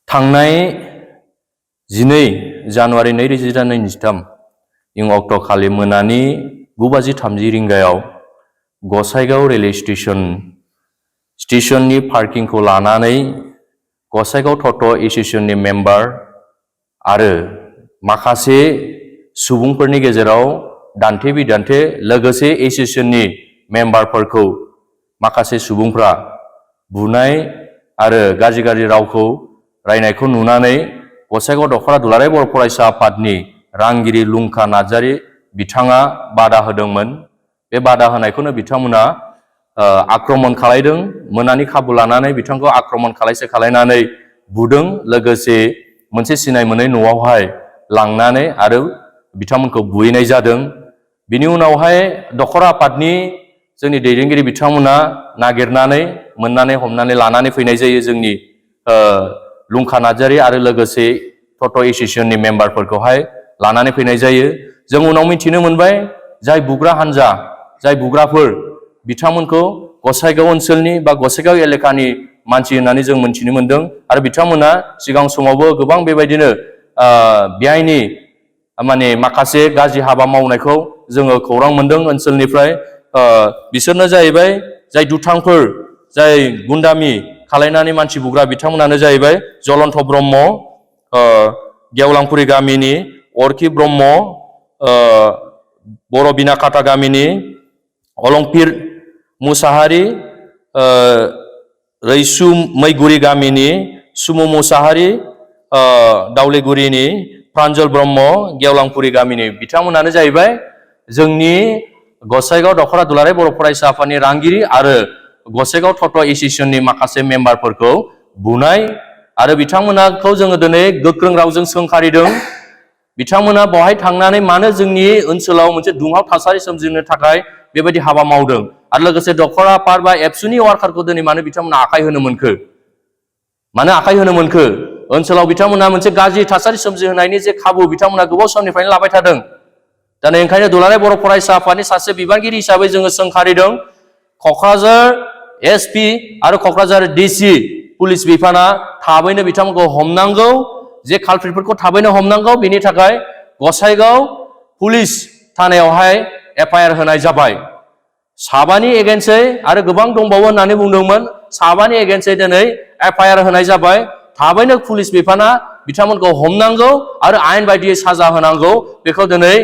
थांनाय 12 जानुवारि 2023 इं अक्ट'खालि मोनानि 9:30 रिंगायाव गसाइगाव रेलवे स्टेशननि पार्किंखौ लानानै गसाइगाव टट' एस'सिएशननि मेम्बार आरो माखासे सुबुंफोरनि गेजेराव दान्थे बिदान्थे लोगोसे एस'सिएशननि मेम्बारफोरखौ माखासे सुबुंफ्रा बुनाय आरो गाज्रि रावखौ रायनायखौ नुनानै गसाइगाव दख'रा दुलाराय बर' फरायसा आफादनि रांगिरि लुंखा नार्जारि बिथाङा बादा होदोंमोन। बे बादा होनायखौनो बिथांमोना आक्रमण खालायदों। मोनानि खाबु लानानै बिथांखौ आक्रमण खालायनानै बुदों, लोगोसे मोनसे सिनाय मोनै न'आवहाय लांनानै आरो बिथांमोनखौ बुहैनाय जादों। बिनि उनावहाय दख'रा आफादनि जोंनि दैदेनगिरि बिथांमोना नागिरनानै मोननानै हमनानै लानानै फैनाय जायो जोंनि लुंखा नार्जारि आरो लोगोसे टट' एस'सिएशननि मेम्बारफोरखौहाय लानानै फैनाय जायो। जों उनाव मिथिनो मोनबाय जाय बुग्रा हान्जा, जाय बुग्राफोर बिथांमोनखौ गसाइगाव ओनसोलनि बा गसाइगाव एलेकानि मानसि होननानै जों मिथिनो मोनदों आरो बिथांमोना सिगां समावबो गोबां बेबायदिनो बेहायनि माखासे गाज्रि हाबा मावनायखौ जोङो खौरां मोनदों ओनसोलनिफ्राय। बिसोरनो जाहैबाय जाय दुथांफोर, जाय गुन्दामि खालायनानै मानसि बुग्रा बिथांमोनानो जाहैबाय जलन्त ब्रह्म, गेवलांफुरि गामिनि अरखि ब्रह्म, बर' बिनाखाथा गामिनि अलंफिर मुसाहारि, रैसुमैगुरि गामिनि सुमु मुसाहारि, दावलिगुरिनि प्रान्जल ब्रह्म, गेवलांफुरि गामिनि बिथांमोनानो जाहैबाय जोंनि गसाइगाव दख'रा दुलाराय बर' फरायसा आफादनि रांगिरि आरो गसाइगाव टट' एस'सिएशननि माखासे मेम्बारफोरखौ बुनाय आरो बिथांमोनखौ जोङो दिनै गोख्रों रावजों सोंखारिदों। बिथांमोना बेवहाय थांनानै मानो जोंनि ओनसोलाव मोनसे दुंहाव थासारि सोमजिनो थाखाय बेबायदि हाबा मावदों आरो लोगोसे दख'रा आफाद बा एबसुनि वार्कारखौ दिनै मानो बिथांमोना आखाइ होनो मोनखो, मानो आखाइ होनो मोनखो? ओनसोलाव बिथांमोना मोनसे गाज्रि थासारि सोमजिहोनायनि जे खाबु बिथांमोना गोबाव समनिफ्रायनो लाबाय थादों। दा ओंखायनो दुलाराय बर' फरायसा आफादनि सासे बिबानगिरि हिसाबै जोङो सोंखारिदों क'क्राझार एसपि आरो क'क्राझार डिसि पुलिस बिफाना थाबैनो बिथांमोनखौ हमनांगौ, जे कालप्रिटफोरखौ थाबैनो हमनांगौ। बिनि थाखाय गसाइगाव पुलिस थानायावहाय एफआइआर होनाय जाबाय। साबानि एगेन्स्टै आरो गोबां दंबावो होननानै बुंदोंमोन, साबानि एगेन्स्टै दिनै एफआइआर होनाय जाबाय। थाबैनो पुलिस बिफाना बिथांमोनखौ हमनांगौ आरो आयेन बायदियै साजा होनांगौ। बेखौ दिनै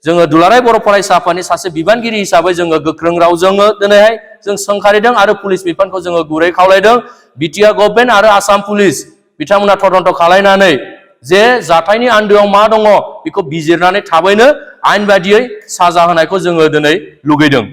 जोङो दुलाराय बर' फरायसा आफादनि सासे बिबानगिरि हिसाबै जोङो गोख्रों रावजों दिनैहाय जों सोंखारिदों आरो पुलिस बिफानखौ जोङो गुरै खावलायदों। बिटिआर गभर्नमेन्ट आरो आसाम पुलिस बिथांमोना तदन्त खालायनानै जे जाथायनि आन्दोआव मा दङ बेखौ बिजिरनानै थाबैनो आयेन बायदियै साजा होनायखौ जोङो दिनै लुगैदों।